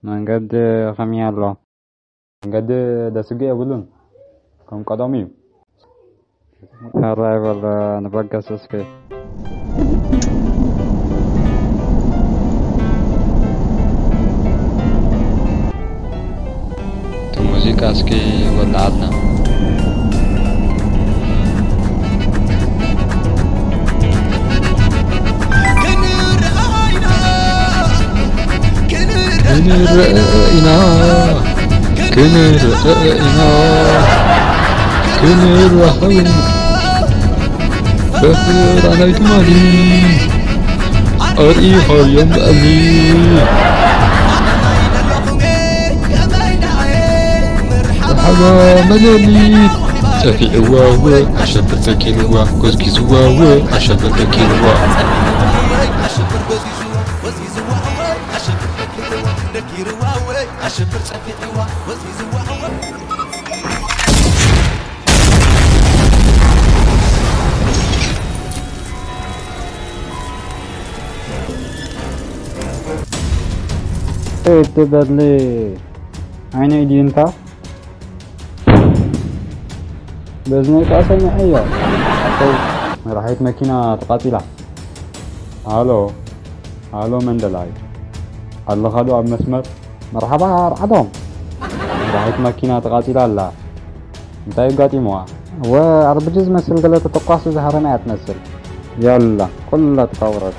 መንገዲ ከመይ ኣሎ? መንገዲ ደስግእ የብሉን። ከም ቀደሙ እዩ። ሕራይ በል ንበገስ እስኪ። እቲ ሙዚቃ እስኪ ወልዓልና። ክንረአ ኢና፣ ክንረአ ኢና፣ ክንራኸብ ኢና። ፈኽራናይ ትማሊ ኣርኢኻዮም ብዕሊ። መርሓባ መለሊት ጠፊዕዋ ወ ኣሸብር ተኪልዋ ጎዝጊዝዋ ወ ኣሸብር ተኪልዋ። እትበሊ ዓይነይ ድዩ እንታ? በዝነይ ከኣ ሰሚዐዮ። ኣተው፣ መራሒት መኪና ተቓጺላ። ሃሎ፣ ሃሎ መንደላይ። ኣለኻዶ ኣብ መስመር? መርሓባ ኣርዓዶም። መራሒት መኪና ተቓጺላ ኣላ። እንታይ ኣጋጢምዋ? ወ ኣርቢጂ ዝመስል ገለ ተተኳሲ ዝሃረመ እያ ትመስል። ያላ፣ ኩላትካ ውረድ።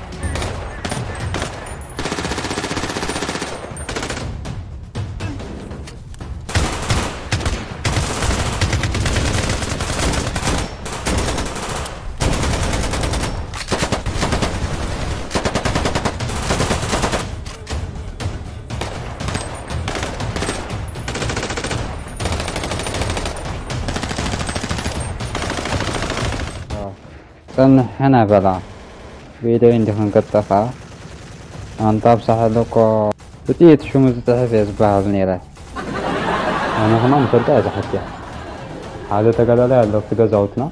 ጸንሐና በላ። ብኢደይ እንዲኽን ክጠፍኣ። ኣንታ ኣብ ሳሕል እኮ ብጥይት ሽሙ ዝጽሕፍ እየ ዝበሃል ነይረ። ኣነ ከማን ይፈልጣ እየ ዝሓትያ። ሓደ ተጋዳላይ ኣሎ ኣብቲ ገዛውትና፣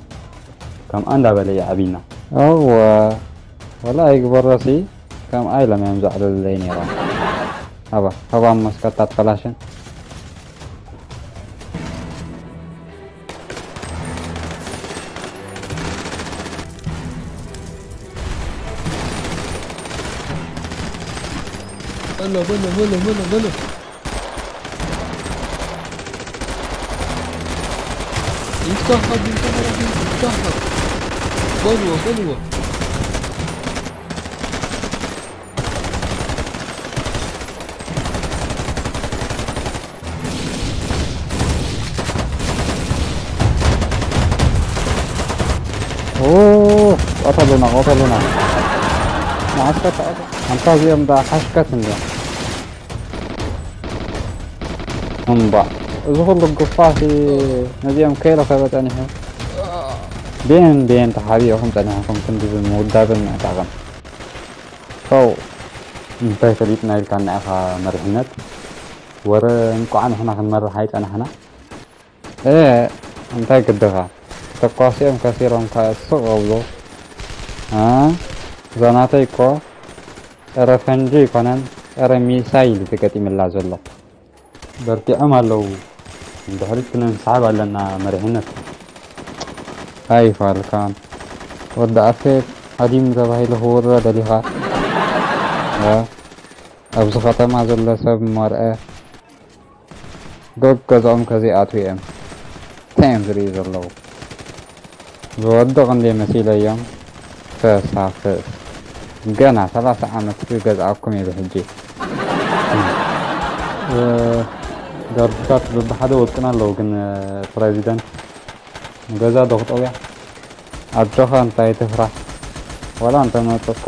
ከምኣ እንዳበለ እዩ ዓብይና። እወ፣ ወላ ኣይግበሮሲ፣ ከምኣ ኢሎም እዮም ዘዕልሉለይ ነይሮም። ሃባ፣ ሃባ መስከታት ከላሽን። በሎ፣ በሎ፣ በሎ፣ በሎ፣ በሎ። ይትኳኸብ፣ ይትኳኸብ፣ ይትኳኸብ። በልዎ፣ በልዎ። ኦ፣ ቀተሉና፣ ቀተሉና። መዓስከር ተቐ-፣ ኣንታ እዚኦም ደኣ ሓሽከት እንድዮም። እምባ፣ እዚ ኩሉ ግፋሲ ነዚኦም ከይረኸበ ጸኒሑ። ቤን ቤን ተሓቢእኹም ጸኒሕኩም ክንድዚ ምውዳብን ምዕጣቕን። ፖው፣ እንታይ ፈሊጥና ኢልካና ኢኻ መሪሕነት? ወረ እንቋዕ ንሕና ክንመርሕ ኣይጸናሕና። እ፣ እንታይ ግድኻ? ተኳሲኦም ከሲሮም ከ ስቕ እብሉ። እ፣ እዛ ናተይ እኮ ጸረ ፈንጂ ኣይኮነን፣ ጸረ ሚሳይል እዩ ተገጢምላ ዘሎ። በርቲዖም ኣለዉ። ንድሕሪት ክነንስሓብ ኣለና መሪሕነት። ኣይፋልካን። ወዲ ኣፌት ሃዲሙ ተባሂሉ ክውረ ደሊኻ? እ፣ ኣብዚ ከተማ ዘሎ ሰብ መርአ። ገገዝኦም ከዘይኣትዉ እዮም። እንታይ እዮም ዝርእዩ ዘለዉ? ዝወድቕ እንድየ መሲለዮም። ፈሳፍስ። ገና ሰላሳ ዓመት ክገዝኣኩም እየ ብሕጂ። እ፣ ደርፍታት በብሓደ ወቅና ኣለዉ፣ ግን፣ እ፣ ፕረዚደንት ንገዛ ዶ ክጠውያ? ኣጆኻ እንታይ ትፍራሕ? ዋላ እንተመጹ እኮ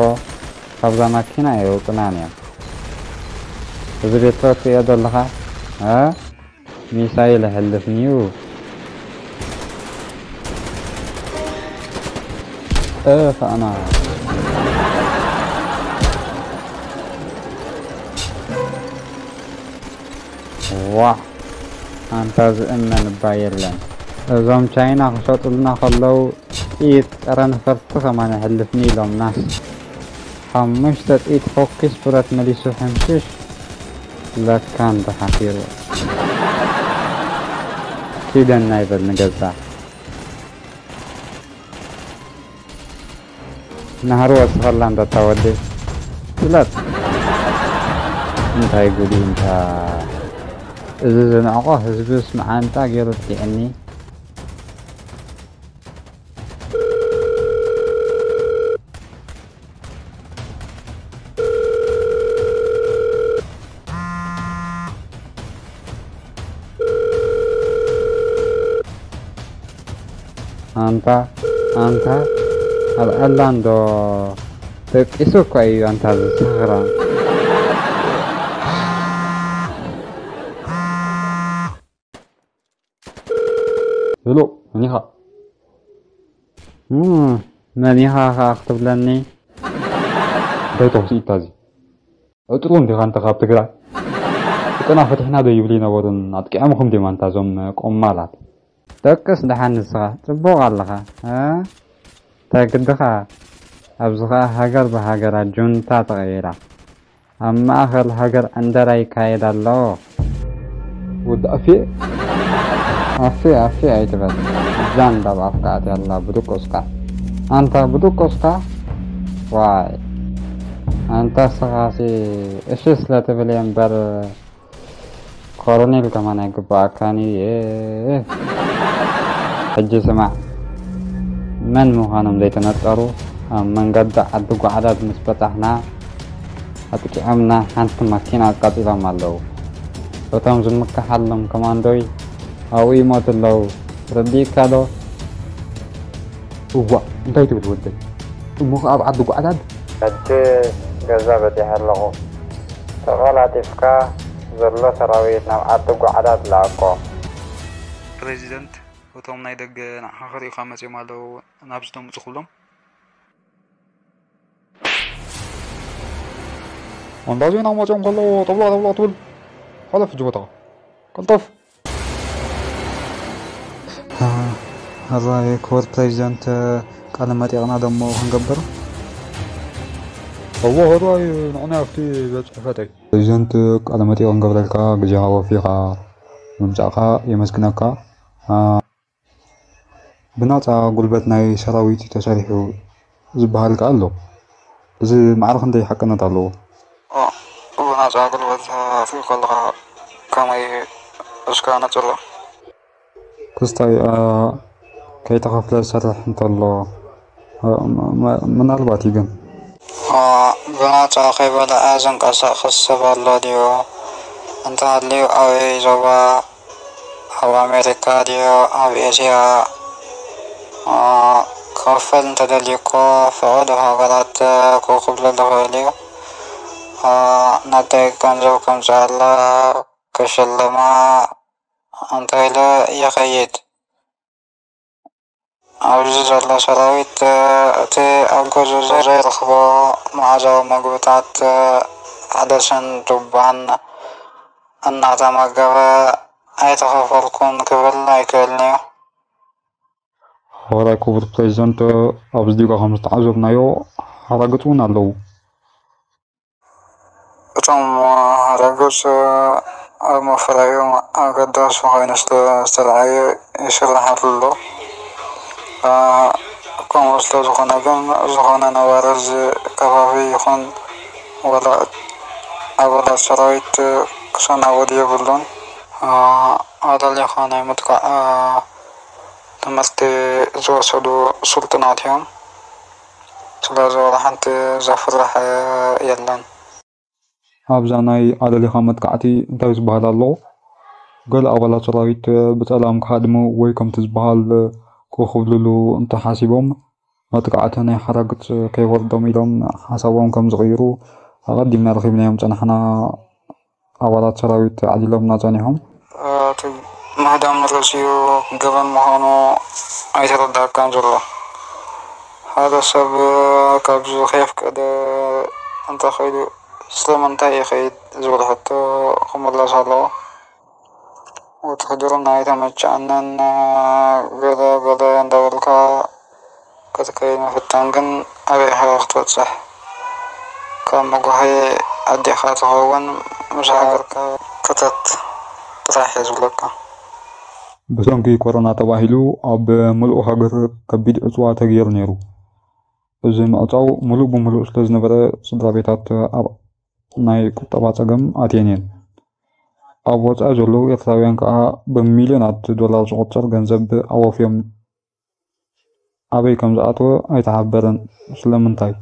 ካብዛ ማኪና ኣየውጽናን እዮም። እዚ ቤት ትሪኦ ዘለኻ፣ እ? ሚሳይል ኣሕልፍንዩ። ጠፋእና። ዋእ! ኣንታ ዝእመን እባ የለን። እዞም ቻይና ክሸጡልና ከለዉ ጥይት ጸረ ነፈርቲ ከማን የሕልፍኒ ኢሎምናስ። ሓሙሽተ ጥይት ፎኪስ ብረት መሊሱ ሕምሽሽ። ለካ እንተ ሓፊሩ። ኪደና ይበል ንገዛ። ናህሪ ወስኸላ እንተ እታ ወዲ። ፍለጥ። እንታይ ጉድ እዩ እንታ። እዚ ዝንዕቆ ህዝብስ መዓንጣ ገይሩ ጥቂዕኒ። ኣንታ ኣንታ ኣብ ዕላንዶ ደቂሱ እኳ እዩ ኣንታ ዝስኽራ። ሄሎ፣ መን ኢኻ? እም፣ መን ኢኻ ኸኣ ክትብለኒ? እንታይ ተኹሲ ኢታ እዚ? ዕጥሩ እንዲኻ እንተ ካብ ትግራይ? ዕጥና ፈቲሕና ዶ ይብሉ ይነበሩን ኣጥቂዖምኹም ድዮም ኣንታ እዞም ቆማላት? ደቅስ ደሓን ንስኻ ጽቡቕ ኣለኻ፣ እ? እንታይ ግድኻ? ኣብዚ ኸኣ ሃገር ብሃገራ ጁንታ ተቐይራ። ኣብ ማእኸል ሃገር ዕንደራ ይካየድ ኣሎ። ወዲ ኣፌ፣ ኣፌ፣ ኣፌ ኣይትበል። ዛንዳ ኣብ ኣፍካ ኣትያ ኣላ ብድቆስካ። ኣንታ ብድቆስካ? ዋይ። ኣንታ ስኻሲ እሺ ስለ ትብል እየ እምበር ኮሎኔል ከማን ኣይግባኣካን እዩ። ሕጂ ስማዕ፣ መን ምዃኖም ዘይተነጸሩ ኣብ መንገዲ ዓዲ ጓዕዳድ ምስ በጻሕና ኣጥቂዖምና ሓንቲ ማኪና ኣቃጺሎም ኣለዉ። እቶም ዝምከሓሎም ኮማንዶይ ኣብኡ ይሞቱ ኣለዉ። ረዲእካ ዶ? እዋእ፣ እንታይ ትብል ወደይ? እሞ ኸኣ ኣብ ዓዲ ጓዕዳድ? ሕጂ ገዛ በጺሐ ኣለኹ። ተቐላጢፍካ ዘሎ ሰራዊት ናብ ዓዲ ጓዕዳድ ለኣኮ። ፕሬዚደንት፣ እቶም ናይ ደገ ንዓኻ ክርእዩኻ መጺኦም ኣለዉ። ናብዚ ተምጽእ ክብሎም። ኣንዳ ዜና መጺኦም ከለዉ ጠብሎቕ ጠብሎቕ ትብል። ሓለፍ ሕጂ ቦታኻ። ቀልጠፍ። አ፣ ሕራይ ክቡር ፕሬዚደንት፣ ቃለ መጠይቕና ደሞ ክንገብር? እወ፣ ሕራይ ንዑና ኣብቲ ቤት ጽሕፈተይ። ፕሬዚደንት፣ ቃለ መጠይቕ ክንገብረልካ ግዜኻ ወፊኻ ምምጻእካ የመስግነካ። አ፣ ብናጻ ጉልበት ናይ ሰራዊት እዩ ተሰሪሑ ዝበሃል ከኣ ኣሎ። እዚ ማዕረ ክንደይ ሓቅነት ኣለዎ? ኦ፣ ብናጻ ጉልበት ክትብል ከለኻ ከመይ እስከ ኣነጽሮ? ክስታይ፣ አ፣ ከይተኸፍለ ዝሰርሕ እንተሎ፣ አ፣ ም-፣ ም-፣ ምናልባት እዩ ግን። አ፣ ብናጻ ከይበልዐ ዝንቀሳቐስ ሰብ ኣሎ ድዩ? እንተሃልዩ ኣበይ ዞባ? ኣብ ኣሜሪካ ድዩ ኣብ ኤስያ? አ፣ ክኸፍል እንተደልዩ እኮ ፈቐዶ ሃገራት ኮፍ ክብለሉ ይኽእል እዩ። አ፣ ናተይ ገንዘብ ከምጽኣላ ክሽልማ እንተ ኢለ ይኸይድ። ኣብዚ ዘሎ ሰራዊት እቲ ኣብ ገዝኡ ዘይረኽቦ መኣዛዊ መግብታት፣ ኣደስን ዱባን እናተመገበ ኣይተኸፈልኩን ክብል ኣይክእልን እዩ። ሕራይ ክቡር ፕሬዚደንት፣ ኣብዚ ዲጋ ከም ዝተዓዘብናዮ ሓራግጽ እውን ኣለዉ። እቶም ሓራግጽ ኣብ መፍረዮም ኣገዳሲ ኮይኑ ስለ ዝተረኣየ ይስራሓሉ ኣሎ። አ፣ ከምኡ ስለ ዝኾነ ግን ዝኾነ ነባሪ እዚ ከባቢ ይኹን ዋላ ኣባላት ሰራዊት ክሰናበዱ የብሉን። አ፣ ኣዳሊኻ ናይ ምጥቃዕ፣ አ፣ ትምህርቲ ዝወሰዱ ስልጡናት እዮም። ስለዚ ዋላ ሓንቲ ዘፍርሕ የለን። ኣብዛ ናይ ኣለሊኻ መጥቃዕቲ እንታይ ዝበሃል ኣሎ? ገለ ኣባላት ሰራዊት ብጸላም ክሃድሙ ወይ ከምቲ ዝበሃል ኮፍ ክብልሉ እንተሓሲቦም መጥቃዕቲ ናይ ሓራግጽ ከይወርዶም ኢሎም ሓሳቦም ከም ዝቕይሩ ኣቐዲምና ረኺብናዮም ጸናሕና። ኣባላት ሰራዊት ዓሊሎምና ጸኒሖም። እቲ ምህዳም ንርእሲኡ ገበን ምዃኑ ኣይተረድኣካን ዘሎ። ሓደ ሰብ ካብዚ ከየፍቀደ እንተኸይዱ ስለምንታይ ይኸይድ ዝብል ሕቶ ክምለስ ኣለዎ። ውትህድርና ኣይተመቸኣንን ገለ ገለ እንዳበልካ ክትከይድ ምፍታን ግን ኣበይ ኢኻ ክትበጽሕ? ካብ መጓሃየ ኣዴኻ ትኸውን፣ ምስ ሃገርካ ክተት ጥራሕ እየ ዝብለካ። ብሰንኪ ኮሮና ተባሂሉ ኣብ ምሉእ ሃገር ከቢድ ዕፅዋ ተገይሩ ነይሩ። እዚ ምዕፃው ሙሉእ ብሙሉእ ስለ ዝነበረ ስድራ ቤታት ኣብ ናይ ቁጠባ ፀገም ኣትየን እየን። ኣብ ወፃኢ ዘለዉ ኤርትራውያን ከዓ ብሚልዮናት ዶላር ዝቑፀር ገንዘብ ኣወፍዮም ኣበይ ከም ዝኣተወ ኣይተሓበረን። ስለምንታይ?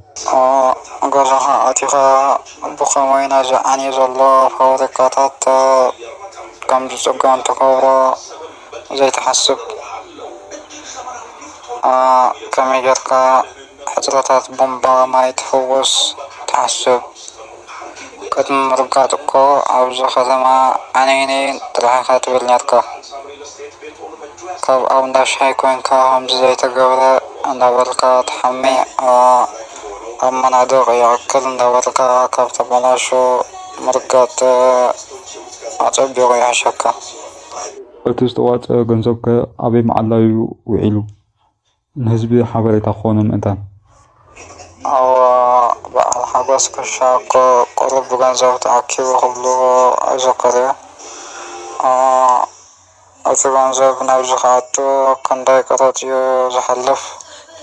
ገዛኻ ኣቲኻ ብኸመይ ነዚ ዓንዩ ዘሎ ፋብሪካታት ከም ዝፅገን ትገብሮ ዘይትሓስብ? ከመይ ጌርካ ሕፅረታት ቡምባ ማይ ትፍውስ ትሓስብ? ቅድሚ ምርጋጥ እኮ ኣብዚ ከተማ ዓንይኒ ጥራሕ ኢኻ ትብል ኔርካ። ካብ ኣብ እንዳ ሻሂ ኮይንካ ከምዚ ዘይተገብረ እንዳበልካ ትሓሚ፣ ኣብ መናድቕ ይኣክል እንዳበልካ ካብ ተበላሹ ምርጋጥ ኣጸቢቑ ይሕሸካ። እቲ ዝተዋፀ ገንዘብከ ኣበይ መዓላ እዩ ውዒሉ? ንህዝቢ ሓበሬታ ክኾኖ ምእንታን። ኣብ በዓል ሓጎስ ክሻ እኮ ቁሩብ ገንዘብ ተኣኪቡ ክብሉ እዝክር እየ። እቲ ገንዘብ ናብዚ ክኣቱ ክንደይ ቀረፅ እዩ ዝሓልፍ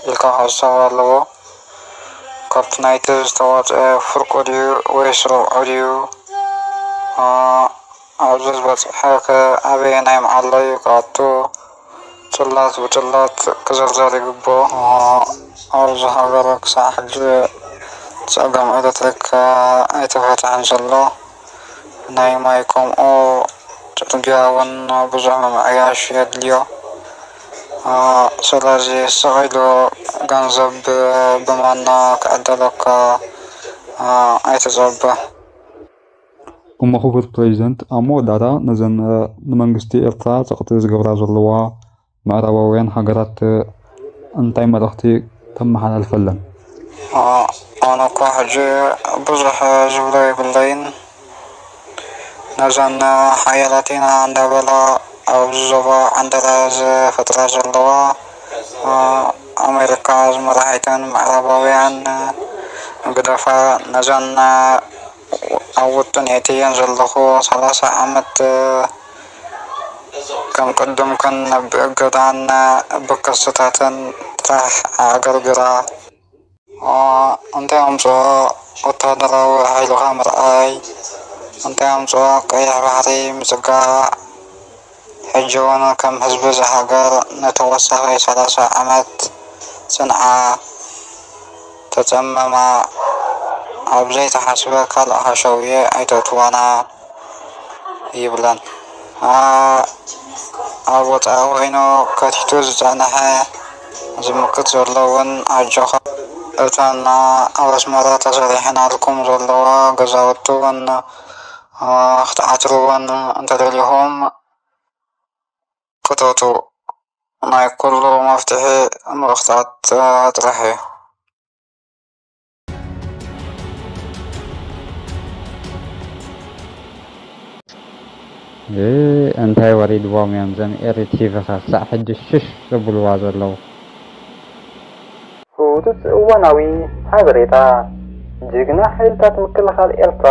ኢልካ ክሕሰብ ኣለዎ። ካብቲ ናይቲ ዝተዋፀ ፍርቁ ድዩ ወይስ ርብዑ ድዩ? ኣብዚ ዝበፅሐ ከ ኣበየናይ መዓላ እዩ ክኣቱ? ፅላት ብፅላት ክዝርዘር ይግብኦ። ኣብዚ ሃገር ክሳዕ ሕጂ ፀገም ኤሌክትሪክ ኣይተፈትሐን ዘሎ። ናይ ማይ ከምኡ ፅርግያ እውን ብዙሕ ምምዕያሽ የድልዮ። ስለዚ ስቕ ኢሉ ገንዘብ ብማና ክዕደለካ ኣይትፀበ። እሞ ክቡር ፕሬዚደንት፣ ኣብ መወዳእታ ነዘን ንመንግስቲ ኤርትራ ጸቕጢ ዝገብራ ዘለዋ ምዕራባውያን ሃገራት እንታይ መልእኽቲ ተመሓላልፈለን? ኣነ እኳ ሕጂ ብዙሕ ዝብሎ የብለይን። ነዘን ሓያላት ኢና እንዳበላ ኣብዚ ዞባ ዓንደራ ዝፈጥራ ዘለዋ ኣሜሪካ ዝመራሒተን ምዕራባውያን ግደፋ። ነዘን ኣብ ውጥን የእትየን ዘለኹ ሰላሳ ዓመት ከም ቅድምክን ብእገዳን ብክስታትን ጥራሕ ኣዕገርግራ። እንታይ ኣምፅኦ ወታደራዊ ሓይልኻ ምርኣይ? እንታይ ኣምፅኦ ቀይሕ ባሕሪ ምፅጋዕ? ሕጂ እውን ከም ህዝቢ እዛ ሃገር ንተወሳኺ ሰላሳ ዓመት ፅንዓ፣ ተፀመማ፣ ኣብ ዘይተሓስበ ካልእ ሃሸውየ ኣይተእትዋና ይብለን። ኣብ ወፃኢ ኮይኑ ከቲቱ ዝፀንሐ ዝምክት ዘሎ እውን ኣጆኻ። እተን ኣብ ኣስመራ ተሰሪሐናልኩም ዘለዋ ገዛውቲ እውን ክትዓትርወን እንተደሊኹም ክተቱ። ናይ ኩሉ መፍትሒ ምኽታት ጥራሕ እዩ። እንታይ ወሪድዎም እዮም እዞም ኤሪ ቲቪ ኸ ክሳዕ ሕጂ ሽሽ ዘብልዋ ዘለዉ? ህውቱት እዋናዊ ሓበሬታ። ጅግና ሓይልታት ምክልኻል ኤርትራ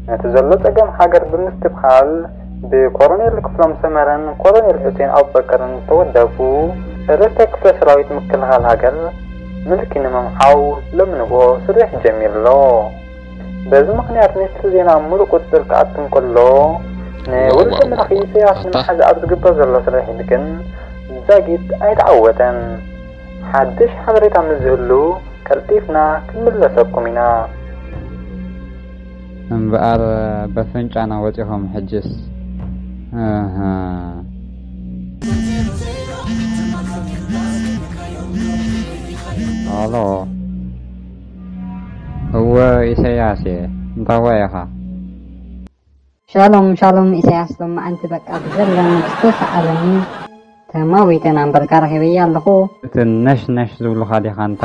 ነቲ ዘሎ ጸገም ሃገር ብምስትብሃል ብኮሎኔል ክፍሎም ሰመረን ኮሎኔል ሑሴን ኣቡበከርን ዝተወደቡ ሰለስተ ክፍለ ሰራዊት ምክልኻል ሃገር ምልኪ ንምምሓው ሎሚ ንግሆ ስርሒት ጀሚሩ ኣሎ። በዚ ምኽንያት ሚኒስትሪ ዜና ኣብ ምሉእ ቁጽጽር ክኣቱ እንከሎ ንውልቀ መላኺ ኢሳያስ ንምሓዝ ኣብ ዝግበር ዘሎ ስርሒት ግን ዛጊት ኣይተዓወተን። ሓድሽ ሓበሬታ ምስ ዝህሉ ቀልጢፍና ክንምለሰኩም ኢና። እምበኣር በፍንጫና ወጺኹም ሕጅስ። እህ። ኣሎ። እወ ኢሰያስ እየ። እንታዋይ ኢኻ? ሻሎም ሻሎም ኢሳያስ ሎማዓንቲ በቃ ብዘለኒ ዝተሰኣለኒ ተማዊተ ናምበርካ ረኺበያ ኣለኹ። እቲ ነሽ ነሽ ዝብሉኻ ዲኻ እንታ?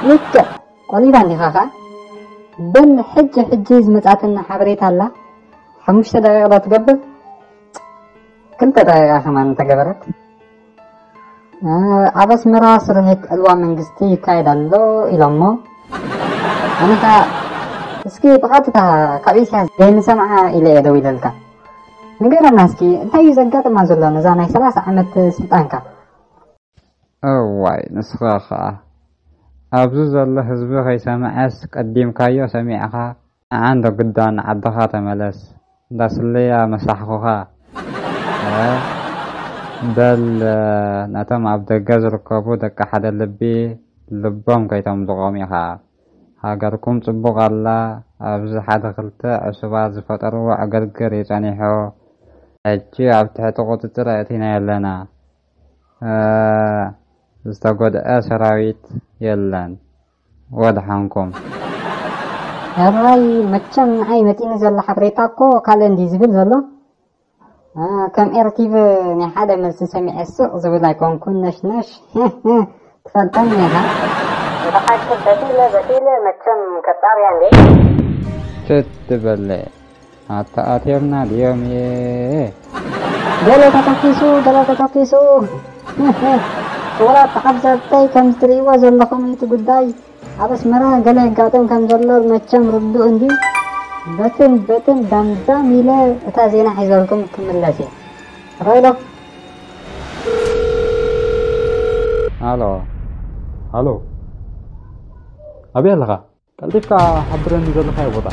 ልክዕ ቆሊላ እንዲኻ ኸዓ በል ሕጂ ሕጂ ዝመጻትኒ ሓበሬታ ኣላ ሓሙሽተ ደቂቕ ዶ ትገብር? ክልተ ደቂቓ ከማን እንተገበረት። ኣብ ኣስመራ ስርሒት ዕልዋ መንግስቲ ይካየድ ኣሎ ኢሎሞ። ኣነ ኸዓ እስኪ ብቐጥታ ካብ ኢሳያስ ዘይንሰምዓ ኢለ እየ ደዊለልካ። ንገረና እስኪ፣ እንታይ እዩ ዘጋጥማ ዘሎ ነዛ ናይ ሰላሳ ዓመት ስልጣንካ? እዋይ፣ ንስኻ ኸኣ ኣብዚ ዘሎ ህዝቢ ከይሰምዐስ ቀዲምካዮ ሰሚዕኻ፣ ንዓ እንዶ ግዳ ንዓድኻ ተመለስ፣ እንዳ ስለያ መሳሕኹኻ። እ፣ በል፣ ነቶም ኣብ ደገ ዝርከቡ ደቂ ሓደ ልቢ፣ ልቦም ከይተምልቖም ኢኻ። ሃገርኩም ጽቡቕ ኣላ፣ ኣብዚ ሓደ ክልተ ዕሱባት ዝፈጠርዎ ዕግርግር እዩ ጸኒሑ። ሕጂ ኣብ ትሕቲ ቁጽጽር ኣእቲናዮ ኣለና። እ፣ ዝተጎድአ ሰራዊት የለን። ወድሓንኩም። ሕራይ፣ መቸም ንዓይ መጺኒ ዘሎ ሓበሬታ እኮ ካልእ እንዲ ዝብል ዘሎ። እ፣ ከም ኤርቲቭ ናይ ሓደ መልሲ ሰሚዐ ስቕ ዝብል ኣይኮንኩን። ነሽነሽ። ትፈልጠኒ ኢኻ። ብሓቂ በቲለ በቲለ መቸም ከጻርያ እንዴ? ትትበለ። ኣተኣቴርና ድዮም እየ። ገለ ተተኪሱ፣ ገለ ተተኪሱ። ክቡራት ተዓዘብተይ፣ ከም እትርእይዎ ዘለኹም እዩ እቲ ጉዳይ። ኣብ ኣስመራ ገለ የጋጥም ከም ዘሎ መቸም ርዱእ እንድዩ። በትን በትን ዳምዳም ኢለ እታ ዜና ሒዘልኩም ክምለስ እየ። ሮይሎ። ሃሎ። ሃሎ። ኣበይ ኣለኻ? ቀልጢፍካ ሓብረኒ ዘለኻዮ ቦታ።